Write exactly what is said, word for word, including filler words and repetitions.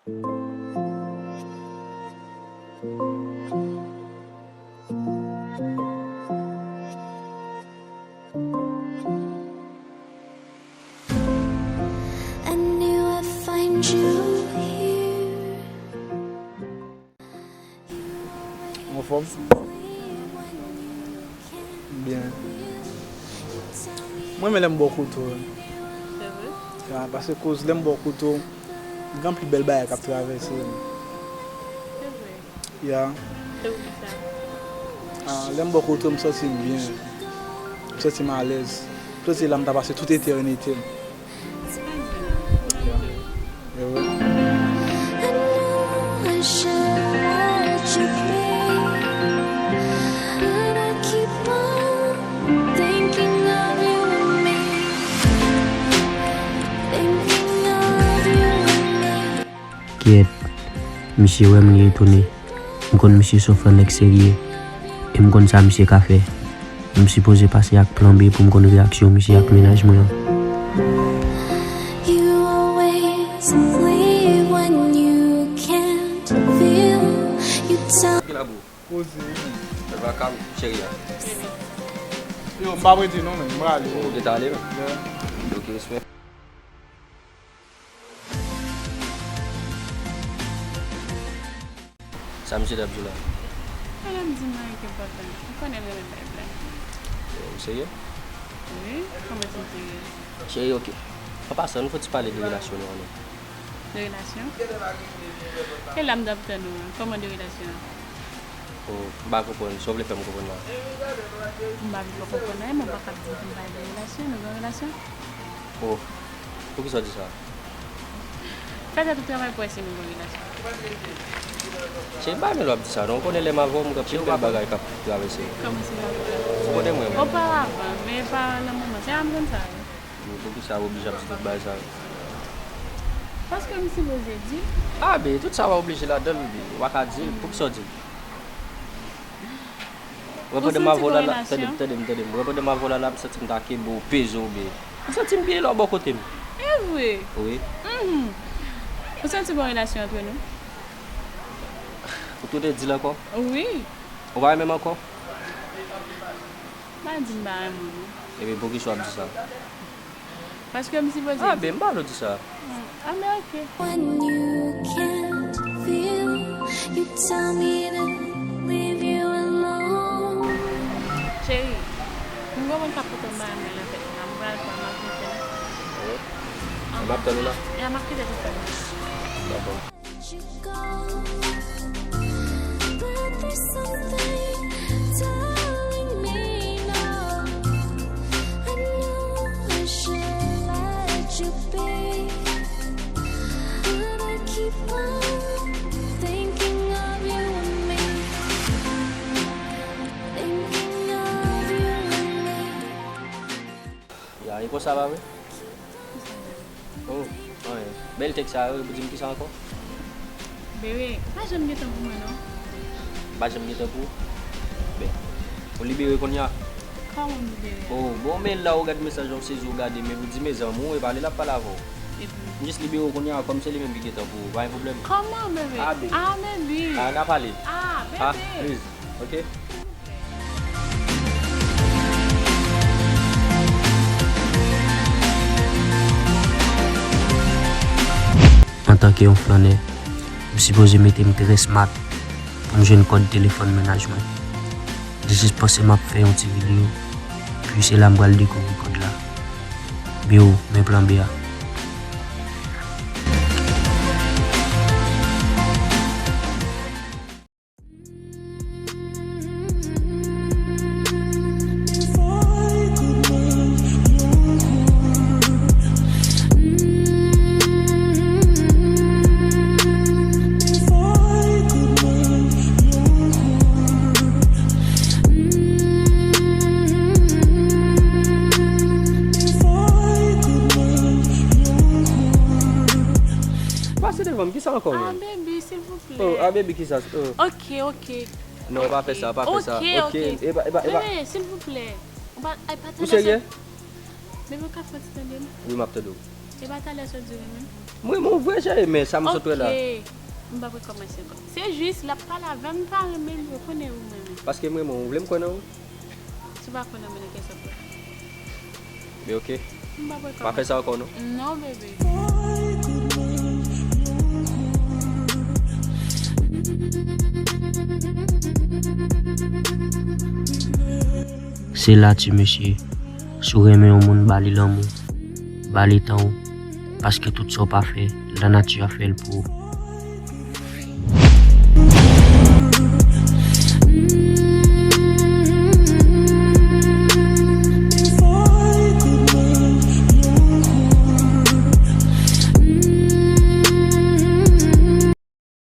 I knew I'd find you here. Anfòm? Byen. Mwen renmen lè m bò kote w. Se vre? Ya, paske koz lè m bò kote w, gen anpil bèl bagay k ap travèse m. Se vre? Ya. Se pou ki sa? Ah, lè m bò kote w, m santi m byen. M santi m alèz. M santi la m ta pase tout etènite m. Ewe. Kyèt, misye wè m, li etone. M konn misye se yon nèg serye, e m konn sa misye ka fè. M sipoze pase ak plan B pou m konn reyaksyon misye ak mennaj mwen an. You always leave when you can't feel. You tell Ki la bou? Koze. Mwen pa ka, cheri a. Yo, m pa prete non, men m prale. Ou gentan ale, men? Yeah. Ok, respè. Sa misye t ap di w la? Sa l ap di m la, anyen k enpòtan. Ou konnen m renmen bay blag. Ou serye? Wi, kòman ti m serye? Cheri, ok. An pasan, nou fò ti pale de relasyon nou an non. De relasyon? E la m t ap tann ou an. Kòman de relasyon an? Oh, m pa konprann. Sa w vle fè m konprann la? M pa vle fè w konprann anyen, men w pa kab di m pou m pale de relasyon. Nou gen yon relasyon? Oh, poukisa w di sa? Fè tèt ou travay pou wè si nou gen yon relasyon. Cheri, m pa renmen lè w ap di sa non. Ou konnen lè m avè w, m gen anpil bèl bagay k ap travèse. Kòman se pa vre? Ou konnen mwen. Oparavan, men pa nan moman. Se a m konn sa, wi. Men poukisa w oblije ap di tout bagay sa yo? Paske m sipoze di l. Ah, ben, tout sa w pa oblije ladan l, ben, w pa ka di l. Poukisa w di l? Ou wè pandan m avè w la, la, tande m, tande m, tande m. Ou wè pandan m avè w la, la, m santi m ta kenbe w, peze w byen. M santi m byen lè w bò kote m. E vre? Wi. Mhm. Ou santi gon relasyon antre nou? Ou tou te di l ankò? Wi. Ou pa renmen m ankò? Pa di m pa renmen w non. Ebyen, poukisa w ap di sa? Paske m sipoze di. Ah, ben, m pa vle w di sa. Ah, men ok. When you can't feel, you tell me to leave you alone. Cheri, m gon moun k ap pote m bagay mwen nan tèt la. M pral pran, m ap vin fè la. Wi. M ap tann ou la. Ya, m ap kite tout sa. Dakò. You go, but there's something telling me no. I know I should let you be, but I keep on thinking of you and me, thinking of you and me. Ya, e konsa pa vre? Oh, anyen. Bèl tèks sa yo, ou di m kisa ankò? Bebe, ou pa janm gen tan pou mwen non. M pa janm gen tan pou ou? Ben, ou libere kounye a? Kòman m libere? Oh, bon, men la ou gade mesaj la, ou sezi, ou gade, men ou di mezanmi w, e pale l ap pale avè w. Epi? M jis libere w kounye a, kòm se li menm ki gen tan pou ou, pa gen pwoblèm. Kòman, bebe? Ah, bebe. Ah, bebe. Ah, n a pale. Ah, bebe. Ah, please. Ok? Antanke yon flannè, m sipoze mete m trè smart pou m jwenn kòd telefòn mennaj mwen. Li jis panse m ap fè yon ti videyo, pi se la m pral dekouvri kòd la. Biwo, men plan B a. Pase devan m, kisa ankò menm? Ah, baby, silvouplè. Oh, ah, baby, kisa? Oh. Ok, ok. Non, pa fè sa, pa fè sa. Ok, ok. E pa, e pa, e pa. Bebe, silvouplè. Ou pa, ay, pa tande sa. Ou serye? Bebe, ou ka fè ti tande m? Wi, m ap tande w. E pa talè sot di renmen m? M renmen w vre cheri, men sa m sot wè la. Ok. M p ap rekòmanse ankò. Se jis l ap pale avè m, m pa renmen l, ou konnen ou renmen. Paske m renmen w, ou vle m kwè nan ou? Si w pa kwè nan mwen, nan kiyès w ap kwè? Men ok. M p ap Pa fè rekòmanse. Sa ankò non. Non, bebe. Se la ti mesye, si w renmen yon moun, ba li lanmou, ba li tan w, paske tout sa w pa fè, lanati a fè l pou ou.